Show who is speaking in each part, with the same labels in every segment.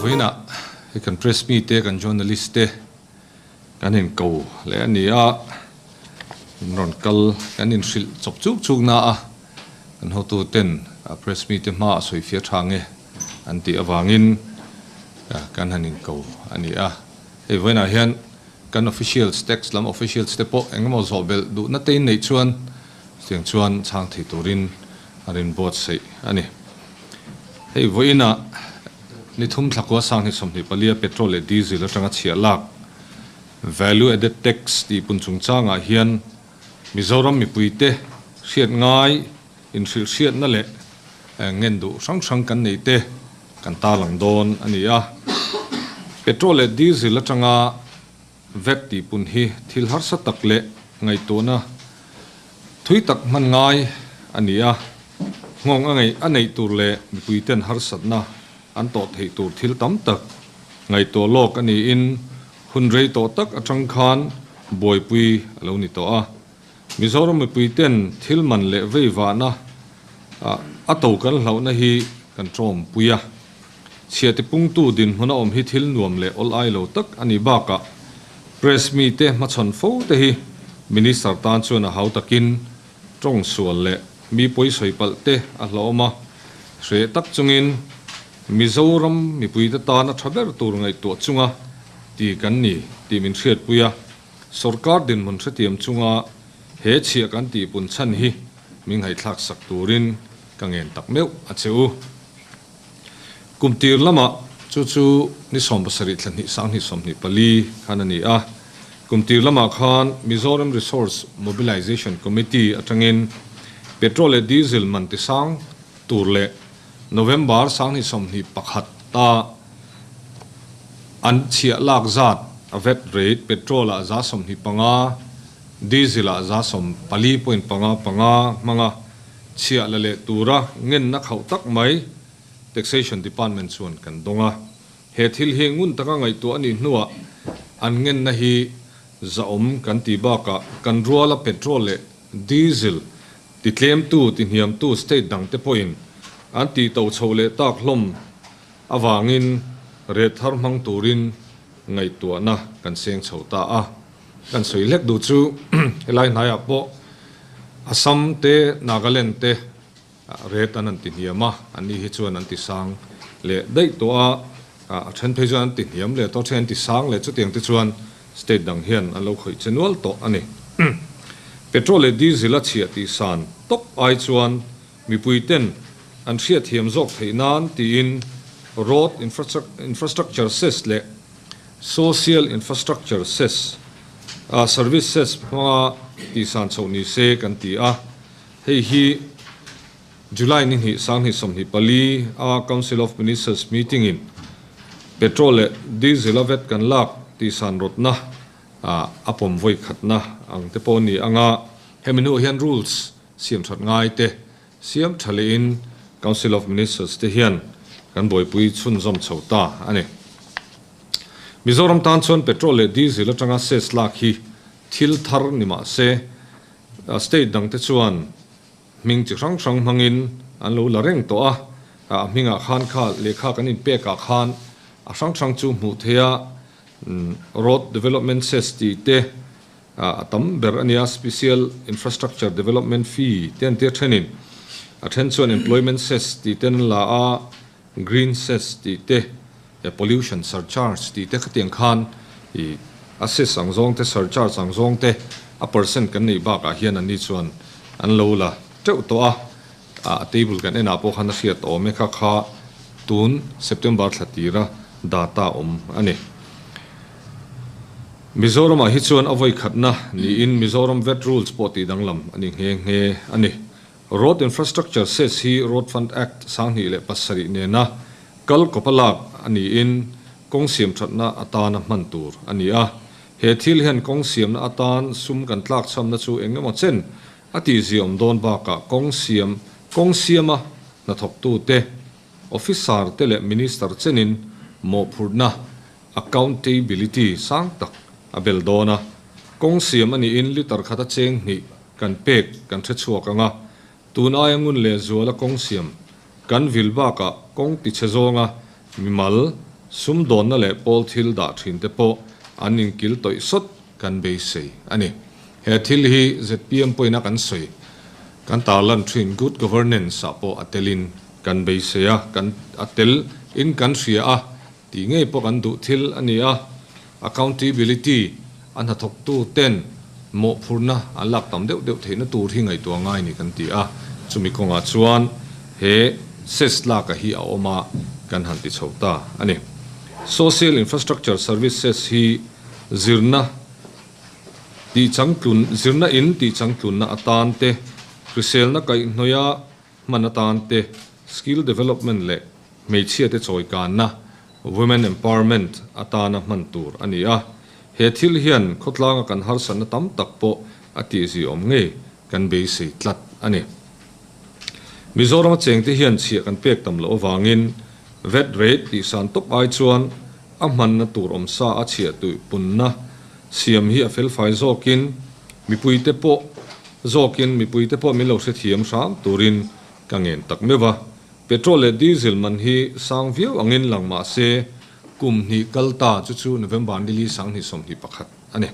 Speaker 1: Vawiinah hei kan press mite kan journalist te kan in ko leh a ni a, in rawn kal kan in hrilh chawp chuk chuk na a, kan hotu ten press mite hma a sawi fiah tha nge an tih avangin kan han in ko a ni a. Hei vawiinah hian kan officials tax lam officials te pawh engemaw zawh belh duhna te in neih chuan chutiang chuan chhang thei turin a rin buatsaih a ni. Hei vawiinah ni thum thlakua sang hi 24 a petrol leh diesel atanga chhiah lak value added tax tih pun chungchangah hian Mizoram mipuite hriat ngai inhrilh hriatna leh ngen duh hrang hrang kan nei te kan tarlang dawn a ni a. Petrol leh diesel atanga VAT tih pun hi thil harsa tak leh ngaihtuahna thui tak hman ngai a ni a. Nghawng a ngaih a neih tur leh mipuiten harsatna an tawh theih tur thil tam tak ngaihtuah lawk a niin hun rei tawh tak atang khan buaipui a lo ni tawh a. Mizoram mipuiten thil man leh vei vahna a to kan hlauhna hi kan tawmpui a. Chhia tipungtu dinhmun a awm hi thil nuam leh awl ai lo tak a nih bakah press mite hmachhawn fo te hi Minister tan chuan a hau takin tawng sual leh mi pawi sawi palh te a hlauhawm a. Hreh tak chungin Mizoram mipuite tan a tha ber tur ngaihtuah chunga ti kan ni tih min hriatpui a. Sorkar dinhmun hrethiam chunga he chhiah kan tih pun chhan hi min ngaihthlak sak turin ka ngen tak meuh a che u. Kum tir lamah chu chu ni 70 thla hnih sang hnih 24 khan a ni a. Kum tir lamah khan Mizoram Resource Mobilization Committee atangin petrol leh diesel man ti sang tur leh November sang hnih 21 ta an chhiah lak zat a VAT rate petrol ah za 25, diesel ah za 14.55 hmanga chhiah la leh tura ngen na khauh tak mai Taxation Department chuan kan dawng a. He thil hi ngun taka ngaihtuah a nih hnuah an ngen na hi zahawm kan ti bakah kan ruala petrol leh diesel ti tlemtu ti hniamtu state dang te pawhin an tih to chho leh tak hlawm awangin ret thar hmang turin ngaihtuahna kan seng chho ta a. Kan sawi hlek duh chu helai hnaiah pawh Assam te Nagaland te ret an an ti hniam a, an ni hi chuan an ti sang leh daih tawh a, a then phei chuan an ti hniam leh tawh a, then an ti sang leh chutiang te chuan state dang hian an lo khawih che nual tawh a ni. Petrol leh diesel a chhiah tih san tawp ai chuan mipui ten an hriatthiam zawk theih nan tiin road infrastructure cess leh social infrastructure cess service cess hmanga tih san chhoh ni se kan ti a. Hei hi July ni hnih sang hnih 24 a Council of Ministers meeting in petrol leh diesel a VAT kan lak tih san rawtna a pawm vawi khatna ang te pawh a ni anga hemi hnuah hian rules siam that ngai te siam tha lehin Council of Ministers te hian kan buaipui chhunzawm chho ta a ni. Mizoram tan chuan petrol leh diesel atanga cess lak hi thil thar ni mah se state dang te chuan hming chi hrang hrang hmangin an lo la reng tawh a, a hmingah khan kha lehkha kan inpekah khan a hrang hrang chu hmuh theih a, road development cess tih te a tam ber a nia, special infrastructure development fee te an tia thenin a then chuan employment cess tih ten an la a, green cess tih te, pollution surcharge tih te khatiang khan i a cess ang zawng te surcharge ang zawng te a percent kan neih bakah hian an ni chuan an lo la teuh tawh a, a table kan enah pawh khan a hriat awm e kha kha tun September thla tira data awm a ni. Mizoramah hi chuan a vawi khatna niin Mizoram VAT rules pawh tih danglam a ni nghe nghe a ni. Road Infrastructure Cess hi Road Fund Act 2007 nena kal kawpa lak a niin kawng siam thatna atana hman tur a ni a. He thil hian kawng siamna atan sum kan tlak chhamna chu eng emaw chen a tih zia awm dawn bakah kawng siam kawng siama hnathawktu te, officer te leh minister chenin mawhphurhna accountability sang tak a bel dawn a. Kawng siam a niin liter khat a cheng hnih kan pek kan hre chhuak anga tun aia ngun leh zuala kawng siam kan vil bakah kawng ti chhe zawnga mimal sumdawnna leh pawl thil dah thin te pawh an inkil tawih sawt kan beisei a ni. He thil hi zpm pawhin a kan sawi kan tarlan thin good governance ah pawh a telin kan beisei a, kan a tel in kan hria a tih ngei pawh kan duh thil a ni a. Accountability a hnathawktu ten mawhphurhna an lak tam deuh deuh theihna tur hi ngaihtuah ngai ni kan ti a, chumi kawngah chuan he cess lak a hi a awm a kan han ti chho ta a ni. Social Infrastructure Services hi zirna tih changtlun zirna in tih changtlunna atan te, hriselna kaihhnawih a hman atan te, skill development leh hmeichhia te chawikanna, women empowerment, atana hman tur a ni a. He thil hian khawtlanga kan harsatna tam tak pawh a tihziawm ngei kan beisei tlat a ni. Mizoram a chengte hian chhiah kan pek tam loh avangin vat rate tihsan tawp ai chuan a hmanna tur awmsa a chhiah tuih punna siam hi a felfai zawkin mipuite pawh zawkin mipuite pawh min lo hrethiam hram turin ka ngen tak meuh a. Petrol leh diesel man hi sang viau angin lang mah se, kum hnih kal ta chu chu November nili 2021 a ni.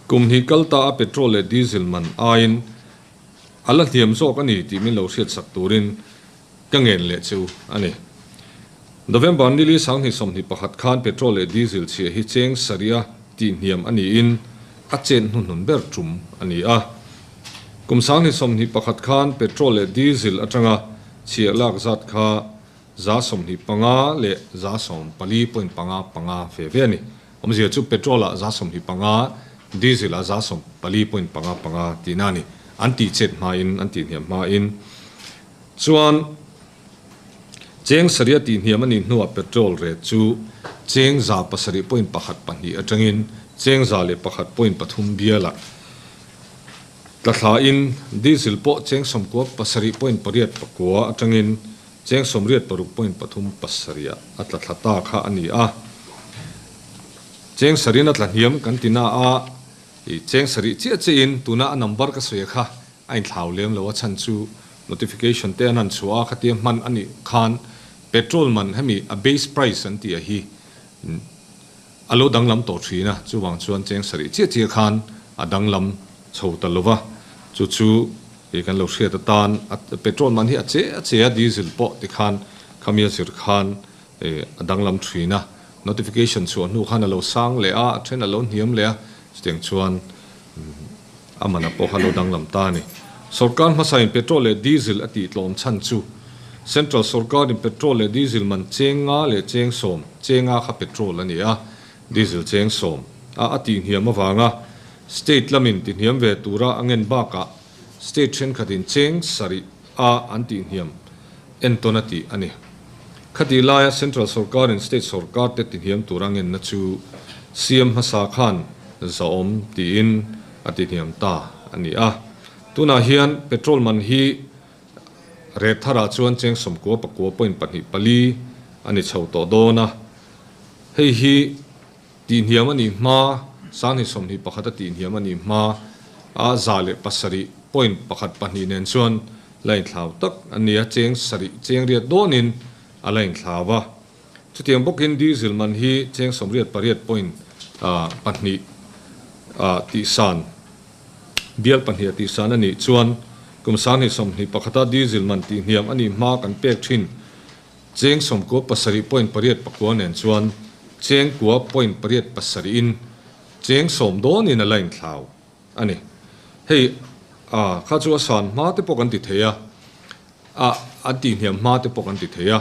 Speaker 1: Kum hnih kal ta a petrol leh diesel man aiin a la hniam zawk a ni tih min lo hriatsak turin ka ngen leh chu a ni. November nili 2021 khan petrol leh diesel chhia hi cheng sarih a tih hniam a niin a chen hnuhnun ber tum a ni a. Kum 2021 khan petrol leh diesel atanga Chhiah lak zat kha 25 leh 14.55 ve ve a ni. Awmzia chu petrol ah 25, diesel ah 14.55 tihna a ni. An tih chet hmain, an tih hniam hmain chuan cheng sarih a tih hniam a nih hnuah petrol rate chu cheng 7.12 atangin cheng 101.3 bialah Tla thlain diesel pawh cheng 97.89 atangin cheng 86.37 ah a tla thla ta kha a ni a. Cheng sarih in a tla hniam kan ti na a, i cheng sarih chiah chiah in tuna a number ka sawi kha a inthlau lem lo a chhan chu notification te an han chhuah a khatia hman a nih khan petrol man hemi a base price an tih a hi A lo danglam tawh thin a, chuvang chuan cheng sarih chiah chiah khan a danglam chho ta lo va, chu chu ih kan lo hriat atan a petrol man hi a che a che a, diesel pawh tikhan khami a zir khan ih a danglam thin a, notification chhuah hnu khan a lo sang leh a, a then a lo hniam leh a, chutiang chuan a man a pawh kha a lo danglam ta a ni. Sorkar hmasain petrol leh diesel a tih tlawm chhan chu Central sorkarin petrol leh diesel man cheng nga leh cheng sawm, cheng nga kha petrol a ni a, diesel cheng sawm a a tih hniam avanga state lamin ti hniam ve tura a ngen bakah state thenkhatin cheng sarih a an tih hniam entawn a tih a ni. Khatih laia Central sorkarin state sorkar te ti hniam tura ngenna chu CM hmasa khan zahawm tiin a ti hniam ta a ni a. Tunah hian petrol man hi rate tharah chuan cheng 99.24 a ni chho tawh dawn a. Hei hi tih hniam a nih hma, 2021 a tih hniam a nih hma a 107.12 nen chuan la inthlau tak a ni a, cheng sarih cheng riat dawnin a la inthlau a. Chutiang bawkin diesel man hi cheng 88 point pahnih tihsan, bial pahnih a tihsan a nih chuan kum 2021 a diesel man tihhniam a nih hma kan pek thin cheng 97.89 nen chuan cheng kua point pariat pasarih in cheng sawm dawnin a la inthlau a ni. Hei a kha chu a san hma te pawh kan ti thei a, a an tihhniam hma te pawh kan ti thei a,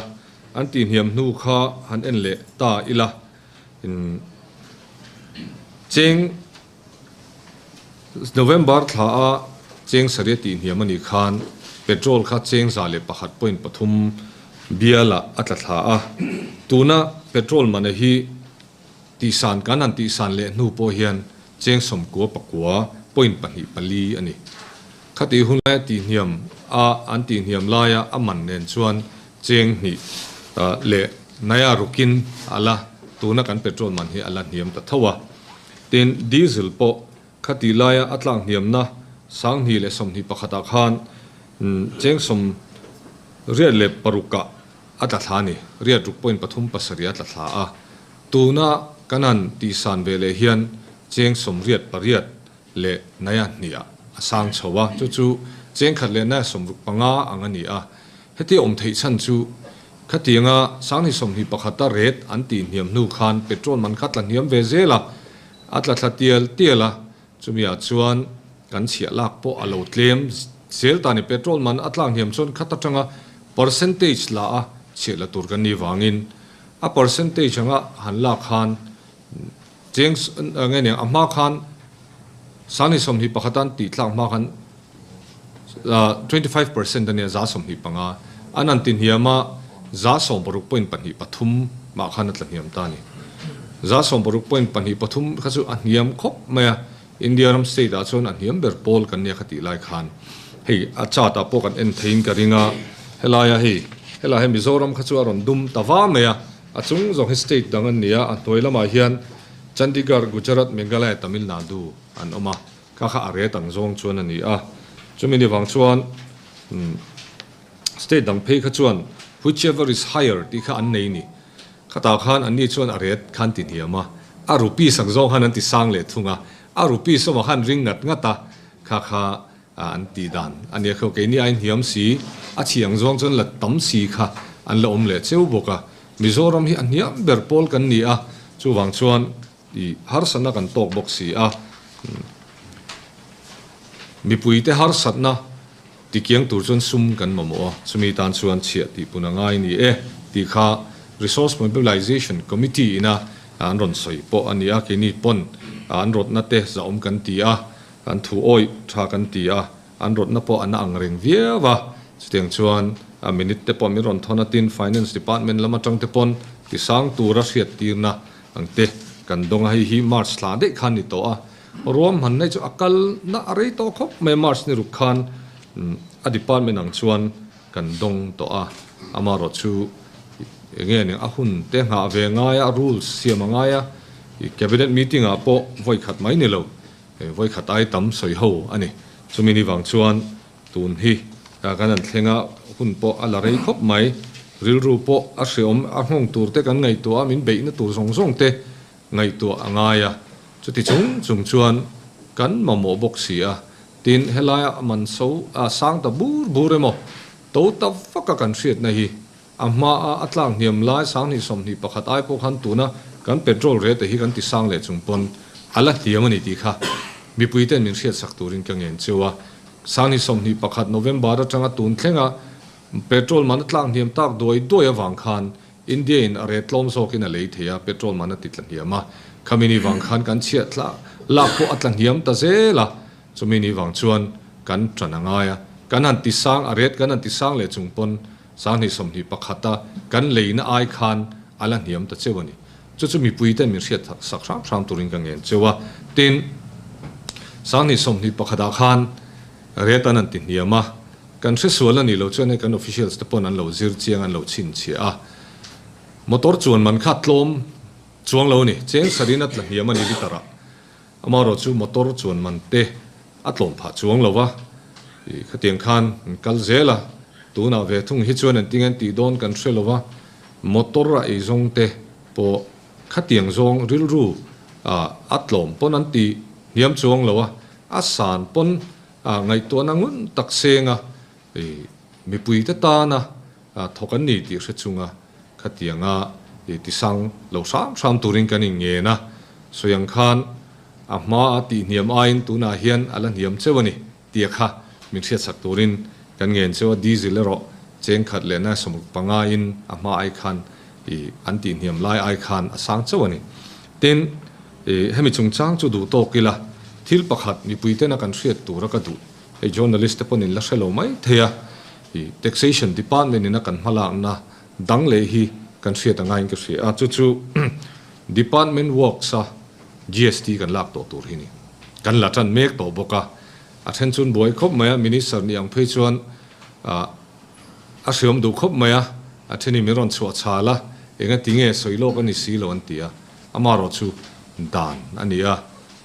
Speaker 1: an tihhniam hnu kha han en leh ta ila in cheng November thla a cheng sarih a tihhniam a nih khan petrol kha cheng 101.3 bialah a tla thla a, tuna petrol man a hi Tihsan kan han tihsan leh hnu pawh hian cheng 99.24 a ni. Khatih hun laia tihhniam a an tihhniam laia a man nen chuan cheng hnih leh naia rukin a la tuna kan petrol man hi a la hniam ta tho a. Tin, diesel pawh khatih laia a tlak hniamna 2021 ah khan cheng sawm riat leh parukah a tla thla a ni. Riat ruk point pathum pasarih a tla thla a. Tuna kan han tihsan ve leh hian cheng 88 leh naia hniah a sang chho a, chu chu cheng khat leh naia 65 ang a ni a. Heti awm theih chhan chu khatianga 2021 a rate an tih hniam hnu khan petrol man kha tla hniam ve zel a, a tla thla tial tial a, Chumiah chuan kan chhiah lak pawh a lo tlem zel ta ni. Petrol man a tlak hniam chuan khat atanga percentage la a chhiah la tur kan nih vangin a percentage anga han lak khan cheng nge nia a hma khan 2021 an tih tlak hma khan 25% a nia 25% an han ti hniam a, 16.23 mah khan a tla hniam ta a ni. 16.23 kha chu a hniam khawp mai a, India ram state ah chuan a hniam ber pawl kan nia kha tih lai khan hei a chart ah pawh kan en theiin ka ring a, helaia hei helai hi Mizoram kha chu a rawn dum ta va mai a, a chung zawng hi state dang an ni a, a hnuai lamah hian Chandigarh, Gujarat, Meghalaya, Tamil Nadu an awm a. Kha kha a ret ang zawng chuan a ni a, chumi ni vang chuan state dang phei kha chuan whichever is higher tih kha an nei ni. Khatah khan anni chuan a ret khan ti hniam a, a rupees ang zawng khan an ti sang leh thung a, a rupees awmah khan ring ngat ngat a, kha kha an tih dan a nia khaw keini a inhniam si, a chhi ang zawng chuan la tam si kha an la awm leh cheu bawk a. Mizoram hi a hniam ber pawl kan ni a, chuvang chuan I harsatna kan tawk bawk si a, mipuite harsatna tikiang tur chuan sum kan mamawh a, chumi tan chuan chhiah tih pun a ngai ni e tih kha Resource Mobilization Committee ina an rawn sawi pawh a ni a, keini pawn an rawtna te zahawm kan ti a, an thu awih tha kan ti a, an rawtna pawh an ang reng viau a, chutiang chuan a minute te pawh min rawn thawn a, tin Finance Department lam atang te pawn tisang tura hriattirna Ang te kan dawng a, hei hi March thla daih khan ni tawh a, ruahman na hi chu a kal na a rei tawh khawp mai a, March ni ruk khan a department ang chuan kan dawng tawh a, amaherawh chu eng nge nia a hun te nghah ve ngai a, rules siam a ngai a, cabinet meeting ah pawh vawi khat mai ni lo, vawi khat ai tam sawi ho a ni, chumi ni vang chuan Tun hi kan han thleng a, hun pawh a la rei khawp mai. Rilru pawh a hreawm, a nghawng tur te kan ngaihtuah a, min beihna tur zawng zawng te ngaihtuah a ngai a. Chuti chung chung chuan kan mamawh bawk si a, tin helaia man so a sang ta bur bur emaw, to ta vaka kan hriatna hi a hmaa a tlak hniam lai 2021 ai pawh khan tuna kan petrol rate hi kan ti sang leh chung pawn a la hniam a ni tih kha mipuiten min hriatsak turin ka ngen cheu a. 2021 November atanga tun thlenga petrol man a tlak hniam tak duai duai avang khan India in a rate tlawm zawkin a lei thei a, petrol man a ti tla hniam a. Khami ni vang khan kan chhiah tla lak pawh a tla hniam ta zel a, chumi ni vang chuan kan tan a ngai a. Kan han ti sang, a rate kan han ti sang leh chung pawn 2021 a kan leina ai khan a la hniam ta cheu a ni. Chu chu mipui ten min hriat sak hram hram turin ka ngen cheu a. Tin, 2021 ah khan rate an an ti hniam a, kan hresual a nih loh chuan hei kan officials te pawn an lo zir chiang an lo chhinchhiah a. Motor chuan man kha tlawm chuang lo a ni, cheng sarin a tla hniam a ni liter ah. Amaherawh chu motor chuan man te a tlawm phah chuang lo va, i khatiang khan an kal zel a, tunah ve thung hi chuan engtin an tih dawn kan hre lo va, motor a ei zawng te pawh khatiang zawng rilru a tlawm pawn an ti hniam chuang lo a, a san pawn ngaihtuahna ngun tak seng a, i mipui te tana thawk an ni tih hre chunga khatianga i tisang lo hram hram turin kan inngen a, sawi ang khan a hma a tih hniam aiin tunah hian a la hniam cheu a ni tia kha min hriatsak turin kan ngen cheu a, diesel erawh cheng khat leh na 65 in a hma ai khan i an tih hniam lai ai khan a sang cheu a ni. Tin, i hemi chungchang chu duh tawk ila thil pakhat mipui tena kan hriat tura ka duh Hei journalist te pawn in la hre lo mai thei a, i taxation department in a kan hmalakna dang leh hi kan hriat a ngaiin ka hria a, chu chu department works a GST kan lak tawh tur hi ni. Kan la tan mek tawh bawk a, a then chuan buai khawp mai a, minister ni ang phei chuan a hriawm duh khawp mai a, a then in min rawn chhuah chhal a, engati nge sawi lawk a ni si lo an ti a, amaherawh chu dan a ni a,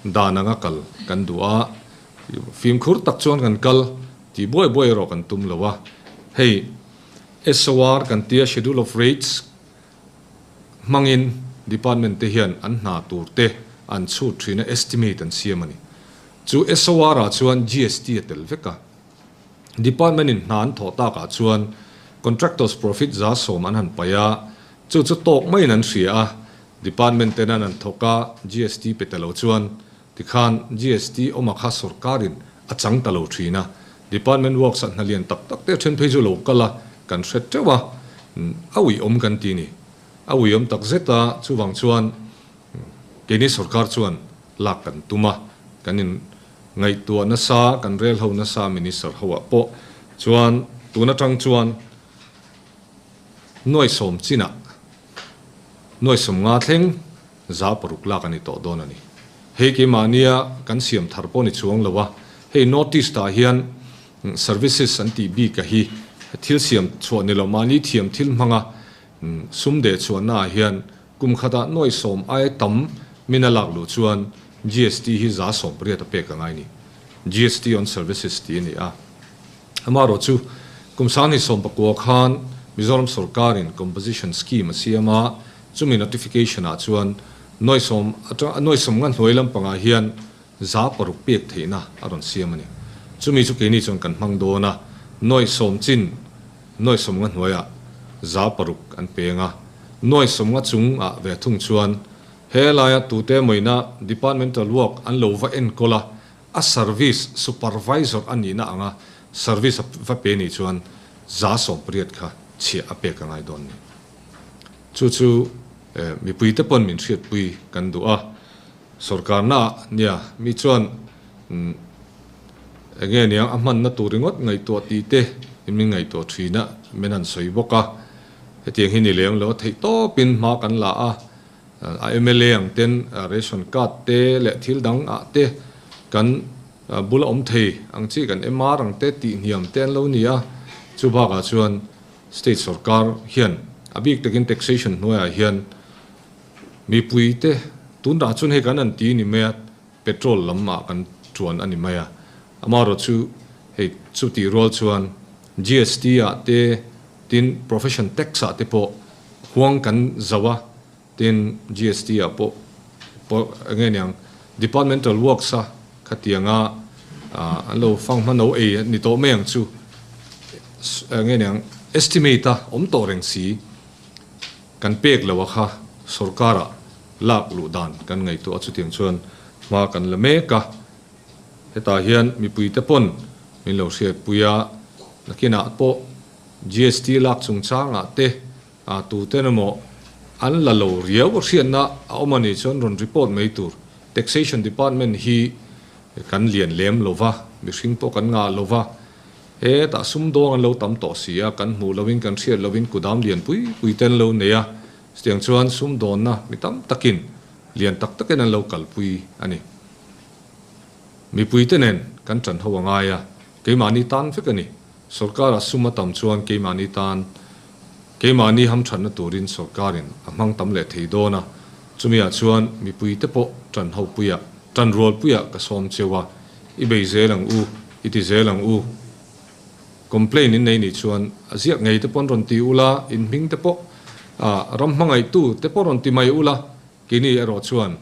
Speaker 1: dan anga kal kan duh a. Fimkhur tak chuan kan kal tih buai buai erawh kan tum lo a, hei SOR kan tia Schedule of Rates hmangin department te hian an hna tur te an chhut thin a, estimate an siam a ni. Chu SOR ah chuan GST a tel vek a. Department in hna an thawh takah chuan contractors profit 10% an han paih a, chu chu tawk maiin an hria a, department ten an han thawk a, GST pe ta lo chuan tikhan GST awma kha sorkarin a chang ta lo thin a, department works ah hna lian tak tak te then phei chu lo kal a, kan hre teuh a, a uiawm kan ti ni. A uiawm tak zet a, chuvang chuan keini sorkar chuan lak kan tum a, kan in ngaihtuah nasa, kan rel ho nasa Minister ho ah pawh chuan tun atang chuan nuai sawm chinah nuai 50 thleng 6% lak a ni tawh dawn a ni. Hei keimahnia kan siam thar pawh ni chuang lo a, hei North East ah hian services an tih bik a hi thil siam chhuah ni lo mahni thiam thil hmanga sum deh chhuahna ah hian Kum khatah nuai 10 aia tam min a lak luh chuan GST hi 80% a pek a ngai ni. GST on services tih a ni a. Amaherawh chu kum 2019 khan Mizoram sorkarin composition scheme a siam a, chumi notification ah chuan nuai 10 atang nuai 50 hnuai lampangah hian 6% pek theihna a rawn siam a ni. Chumi chu keini chuan kan hmang dawn a, nuai 10 chin nuai 50 hnuaiah 6% an peng a, nuai 50 chungah ve thung chuan he laia tute mawina departmental work an lo va enkawl a, a service supervisor a nihna anga service a va pe nih chuan 80% kha chhiah a pek a ngai dawn ni. Chu chu mipuite pawn min hriatpui kan duh a. Sorkarna ah nia mi chuan enge niang a hmanna tur ringawt ngaihtuah tih te in min ngaihtuah thin a, min han sawi bawk a. Hetiang hi ni lem lo a theih tawpin hma kan la a, a mla ang ten ration card te leh thil dang ah te kan bula awm thei ang chi kan MR ang te tih hniam te an lo ni a, chu bakah chuan state sorkar hian a bik takin taxation hnuaiah hian Mipuite, tunah chuan hei kan han ti ni mai a, petrol lam ah kan tuan a ni mai a. Amaherawh chu hei chutih rual chuan GST ah te tin profession tax ah te pawh huang kan zauh a, tin GST ah pawh pawh eng nge niang departmental works a khatianga an lo fang hma no ei ni tawh mai ang chu eng nge niang estimate a awm tawh reng si. Kan pek lo a kha sorkar-ah lak luh dan kan ngaihtuah a, chutiang chuan hma kan la mek a. Hetah hian mipuite pawn min lo hriatpui a, nakinah pawh GST lak chungchangah te tuten emaw an la lo riau a hriatna a awm a nih chuan rawn report mai tur. Taxation Department hi kan lian lem lo va, mihring pawh kan ngah lo va. Hetah sumdawng an lo tam tawh si a, kan hmuh loin kan hriat loin kudam lian pui pui te an lo nei a, chutiang chuan sumdawnna mi tam takin lian tak takin an lo kalpui a ni. Mipuite nen kan ṭan ho a ngai a, keimahni tan vek a ni. Sorkarah sum a tam chuan keimahni tan, keimahni hamṭhatna turin sorkarin a hmang tam leh thei dawn a, chumiah chuan mipuite pawh ṭan ho puiah, ṭan rual puiah ka sawm cheu a, I bei zel ang u, i ti zel ang u. Complain in nei nih chuan a ziak ngei te pawh an rawn ti ula, in hming te pawh ram hmangaihtu te pawh rawn ti mai ula, keini erawh chuan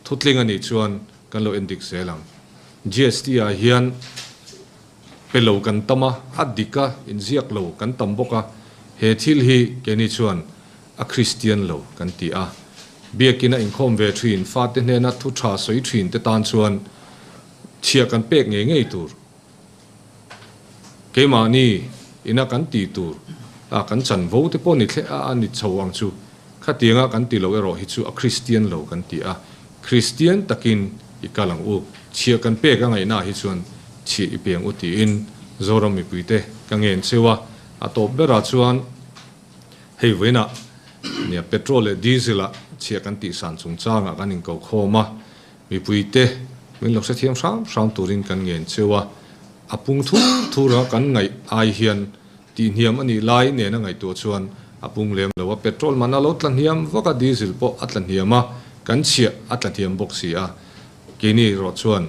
Speaker 1: thutling a nih chuan kan lo endik zel ang. GST ah hian pe lo kan tam a, a dik a, inziak lo kan tam bawk a, he thil hi keini chuan a Kristian lo kan ti a. Biakina inkhawm ve thin, fate hnena thu tha sawi thin te tan chuan chhiah kan pek ngei ngei tur. Keimahni ina kan tih tur a kan chanvo te pawh ni thleh a a ni chho ang chu. Khatianga kan ti lo erawh hi chu a Kristian lo kan ti a. Kristian takin i kal ang u. Chhiah kan pek a ngaihnaah hi chuan chhiah i peng u tiin Zoram mipuite ka ngen cheu a. A tawp berah chuan Hei vawiinah nia petrol leh diesel ah chhia kan tih san chungchangah kan inko khawm a, mipuite min lo hrethiam hram hram turin kan ngen cheu a, a pung thur thur a kan ngaih ai hian tihhniam a nih lai nena ngaihtuah chuan a pung lem lo a, petrol man a lo tla hniam vak a, diesel pawh a tla hniam a, kan chhiah a tla hniam bawk si a, keini erawh chuan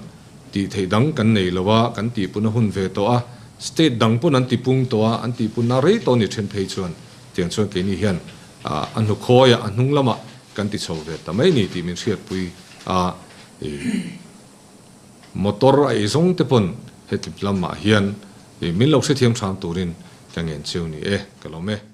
Speaker 1: tih theih dang kan nei lo a, kan tihpun a hun ve tawh a, state dang pawn an tipung tawh a, an tihpunna rei tawh ni then phei chuan tiang chuan keini hian a hnukhawiah a hnung lamah kan ti chho ve ta mai ni tih min hriatpui a, i motor a ei zawng te pawn heti lamah hian i min lo hrethiam hram turin ka ngen cheu ni e, ka lawm e.